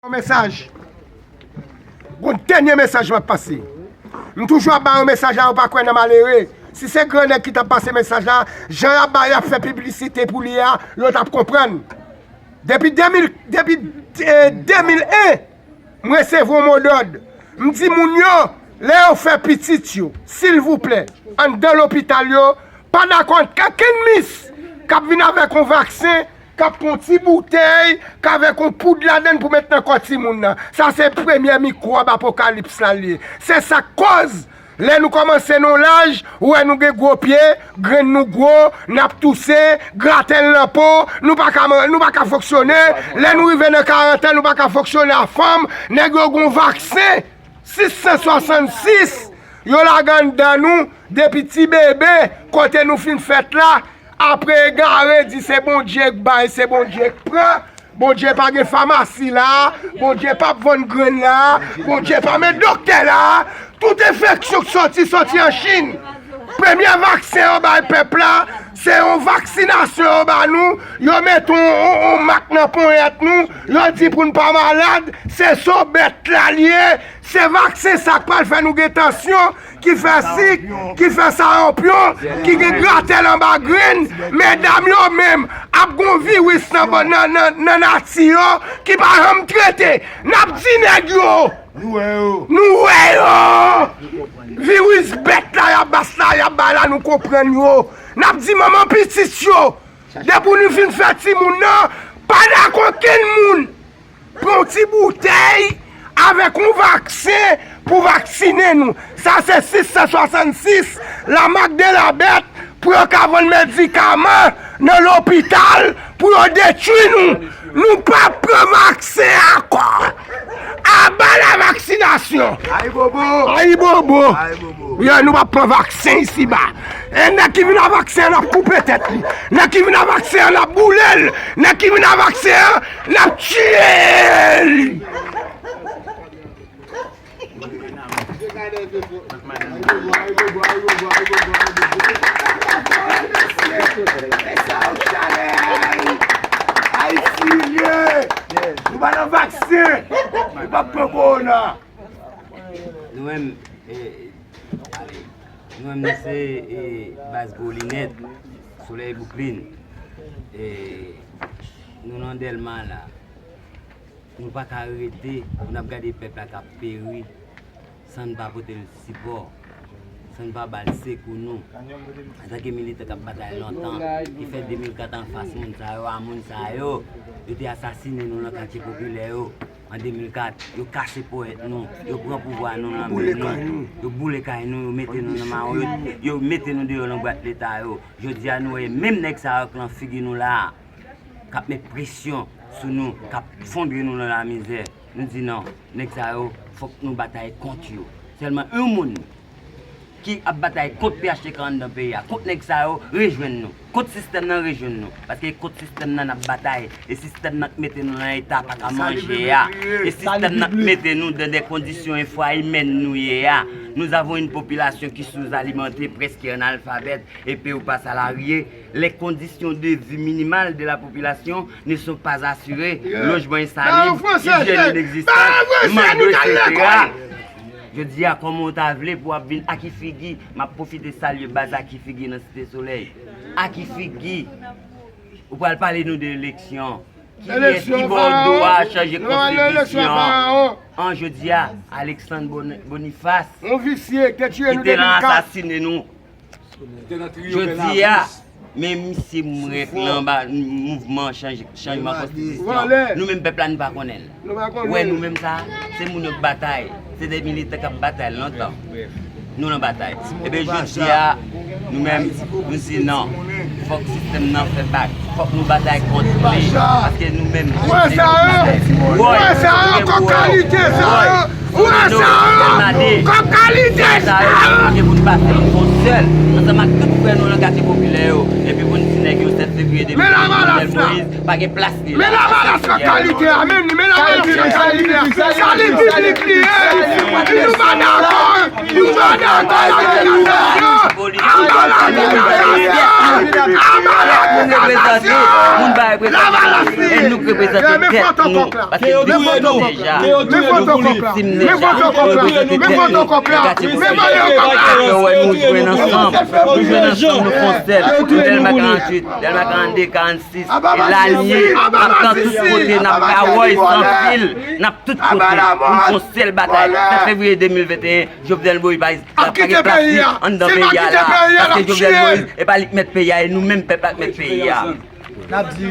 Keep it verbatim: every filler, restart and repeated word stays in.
Yon mesaj. Gon dènye mesaj m ap pase. M toujou ap ba yo mesaj la, yo pa kwè nan malere. Si se gran nèg ki t ap pase mesaj la, jan y ap ba, y ap fè piblisite pou li a, yo t ap konprann. Depi de mil, depi, eh, de mil en, m resevwa yon modòd. M di moun yo, lè yo fè pitit yo, silvouplè, anndan lopital yo, pa dakò ak kenn mis k ap vin avèk yon vaksen, k ap pran ti boutèy, k avèk yon poud ladann pou met nan kò timoun nan. Sa se premyè mikwòb apokalips la l ye. Se sa k koz, lè nou kòmanse nan yon laj, ou wè nou gen gwo pye, grenn nou gwo, n ap touse, gratèl nan po, nou pa ka man-, nou pa ka fonksyone. Lè nou rive nan karant an, nou pa ka fonksyone a fanm, nèg yo gon vaksen sis san swasannsis, yo lage anndan nou, depi ti bebe, kote nou fin fèt la, apre egare, di se Bondye k bay, se Bondye k pran. Bondye pa gen famasi la, Bondye p ap vann grenn la, Bondye pa met doktè la. Tout enfeksyon k soti, soti an Chin. Premye vaksen yo bay pèp la, se yon vaksinasyon yo ba nou, yo mete yon, yon, yon mak nan ponyèt nou, yo di pou n pa malad, se so bèt la l ye, se vaksen sa k pral fè nou gen tansyon, ki fè sik, ki fè saranpyon, ki gen gratèl anba grenn, medam yo menm ap gon viris nan, nan, nan, nan nati yo, ki pa janm trete. N ap di nèg yo, nou wè yo. Nou wè yo. Viris bèt la y ap bas la, y ap bay la, nou konprann yo. N ap di manman pitit yo, depi nou fin fè timoun nan, pa dakò kenn moun pran yon ti boutèy avèk yon vaksen pou vaksinen nou. Sa se sis san swasannsis, la marque de la bête, pou yo ka vann medikaman nan lopital pou yo detwi nou. Nou p ap pran vaksen ankò. Aba la vaksinasyon. Ayibobo. Ayibobo. Ayibobo. Yo, nou p ap pran vaksen isiba. E nèg ki vin ak vaksen an, n ap koupe tèt li. Nèg ki vin ak vaksen an, n ap boule l. Nèg ki vin ak vaksen an, n ap tiye li. Ayiti, nou pa nan vaksen. Nou p ap pran kowona. Nou menm, eh, nou menm, nou se, eh, baz Gwo Linèt, Solèy Bouklin. Eh, nou nan Dèlma la. Nou pa ka rete pou n ap gade pèp la k ap peri san n pa pote l sipò, san n pa ba l sekou nou. Antanke militan k ap batay lontan, ki fè de mil kat anfas moun sa yo, a moun sa yo, yo te asasinen nou nan katye popilè yo. An de mil kat, yo kase ponyèt nou, yo pran pouvwa nou nan men nou, yo boule kay nou, yo mete nou nan mawon, yo, yo mete nou deyò nan bwat leta yo. Jodi a, nou wè menm nèg sa yo k lan figi nou la a, k ap met presyon sou nou, k ap fondre nou nan lamizè. Nou di non, nèg sa yo, fòk nou batay kont yo. Sèlman yon moun ki ap batay kont P H T K anndan peyi a, kont nèg sa yo, rejwenn nou. Kont sistèm nan, rejwenn nou. Paske kont sistèm nan n ap batay. E sistèm nan k mete nou nan eta pa ka manje a. E sistèm nan k mete nou dans des conditions infra-humaines nou ye a. Nous avons une population qui sous-alimentée, presque analphabète, et peu ou pas salarié. Les conditions de vie minimales de la population ne sont pas assurées. Lojman ensalib, ijyèn inegzistan, McDo, et cetera. Jodi a, kòman w ta vle pou w ap vin aki figi? M ap pwofite salye baz aki figi nan Site Solèy. Aki figi, ou pral pale nou de eleksyon. Kiyès ki ba w dwa chanje konstitisyon an? Jodi a, Alexandre Bon-, Boniface, ki te lan asasinen nou. Jodi a, men misye mouri lan ba mouvman chanj-, chanjman konstitisyon. Nou menm pèp la, nou pa konnen l. Ou wè nou menm sa, se moun yo k batay. Se de militan k ap batay lontan. Nou nan batay. Ebyen, jodi a, nou menm, nou di non. Fòk sistèm nan fè bak. Fòk nou batay kont li. Paske nou menm, nou se yon batay. Ou wè sa yo, kòk kalite sa yo. Ou wè sa yo, kòk kalite sa yo. Fòk nou pase yon sèl, ansanm ak tout frè nou nan katye popilè yo. Epi pou n di nèg yo, sèt fevriye de mil venn, Jovenel Moïse, pa gen plas li la. Men lavalas la kalite a, men li, men lavalas la kalite a. Sali piblik li ye. Nou pa dakò, nou pa dakò ak degradasyon. Aba la degradasyon. Aba la Moun reprezante, moun pa reprezante. E nou k reprezante tèt nou. Paske nou viktim deja. Nou viktim deja. Nou reprezante tèt nou. Katye Popilè. Sa fè w wè nou jwenn ansanm. Nou jwenn ansanm, nou fè yon sèl. Nou Dèlma karanntuit, Dèlma karannde, karannsis, e Lalye, n ap nan tout kote, n ap Kawòy, Sanfil, n ap tout kote. Pou n fè yon sèl batay. Sèt fevriye de mil venteyen, Jovenel Moïse pa, pa gen plas li anndan peyi a la. Paske Jovenel Moïse, e pa li k mèt peyi a, e nou menm pèp la k mèt peyi a. N ap di